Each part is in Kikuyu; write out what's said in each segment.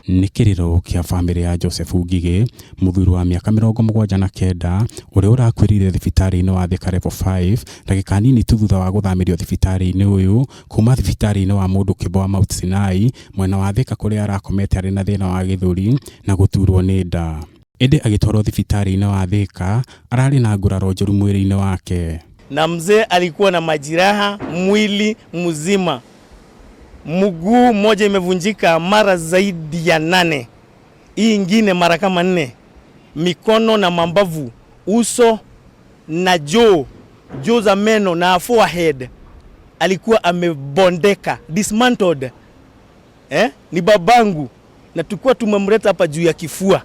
Nĩ kĩrĩro kĩa bamĩrĩ ya Joseph Ngigĩ, mũthuri wa mĩaka 79 ũrĩa ũrakuĩrĩire thibitarĩ-inĩ wa Thika Level 5 ndagĩka nini tu thutha wa gũthamĩrio thibitarĩ-inĩ ũyũ kuma thibitarĩ-inĩ wa mũndũ kĩũmbe wa Mount Sinai mwena wa Thika kũrĩa arakomete arĩ na thĩna wa gĩthũri na gũturwo nĩ nda. Ĩndĩ agĩtwarwo thibitarĩ-inĩ wa Thika ararĩ na nguraro njũru mwĩrĩ-inĩ wake. Na mzee alikuwa na majeraha mwili mzima, mguu mmoja imevunjika mara zaidi ya nane, hii ingine mara kama nne, mikono na mambavu, uso na jaw, jaw za meno na forehead alikuwa amebondeka, dismantled. Eh, ni babangu na tulikuwa tumemleta hapa juu ya kifua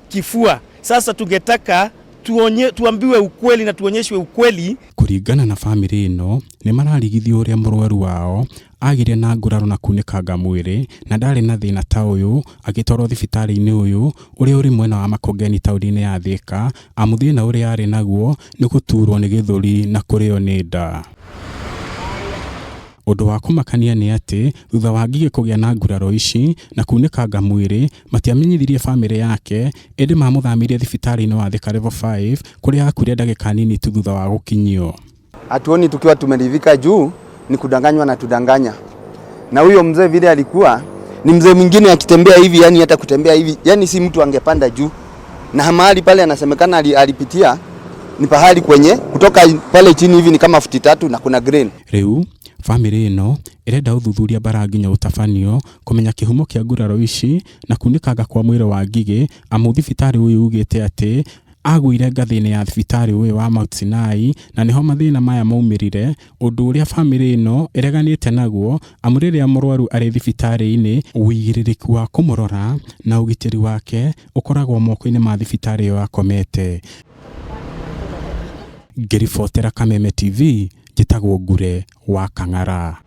kifua. Sasa tungetaka tuonye, tuambiwe ukweli na tuonyeshwe ukweli. Kũringana na bamĩrĩ ĩno, nĩ mararigithio ũrĩa mũrwaru wao agĩire na nguraro na kunĩkanga mwĩrĩ na ndarĩ na thĩna ta ũyũ agĩtwarwo thibitarĩ-inĩ ũyũ ũrĩa ũrĩ mwena wa Makongeni taũni-inĩ ya Thika, amu thĩna ũrĩa arĩ naguo nĩ gũturwo nĩ gĩthũri na kũrĩo nĩ nda. Ũndũ wa kũmakania nĩ atĩ thutha wa Ngigĩ kũgĩa na nguraro ici na kunĩkanga mwĩrĩ matiamenyithirie bamĩrĩ yake ĩndĩ mamũthamirie thibitarĩ-inĩ wa Thika Level 5 kũrĩa akuire ndagĩka nini tu thutha wa gũkinyio. Hatuoni tukiwa tumeridhika juu ni kudanganywa na tudanganya. Na huyo mzee vile alikuwa ni mzee mwingine akitembea hivi, yani hata kutembea hivi, yani si mtu angepanda juu. Na mahali pale anasemekana alipitia ni pahali kwenye kutoka pale chini hivi ni kama futi 3 na kuna green. Rĩu bamĩrĩ ĩno ĩrenda ũthuthuria bara nginya ũtabanio kũmenya kĩhumo kĩa nguraro ici na kunĩkanga kwa mwĩrĩ wa Ngigĩ, amu thibitarĩ ũyũ ugĩte atĩ agũire ngathĩ-inĩ ya thibitarĩ ũyũ wa Mount Sinai na nĩho mathĩna maya maumĩrire, ũndũ ũrĩa bamĩrĩ ĩno ĩreganĩte naguo, amu rĩrĩa mũrwaru arĩ thibitarĩ-inĩ ũigĩrĩrĩki wa kũmũrora na ũgitĩri wake ũkoragwo moko-inĩ ma thibitarĩ ĩyo akomete. Ngĩribotera Kameme TV, njĩtagwo Ngure wa Kang'ara.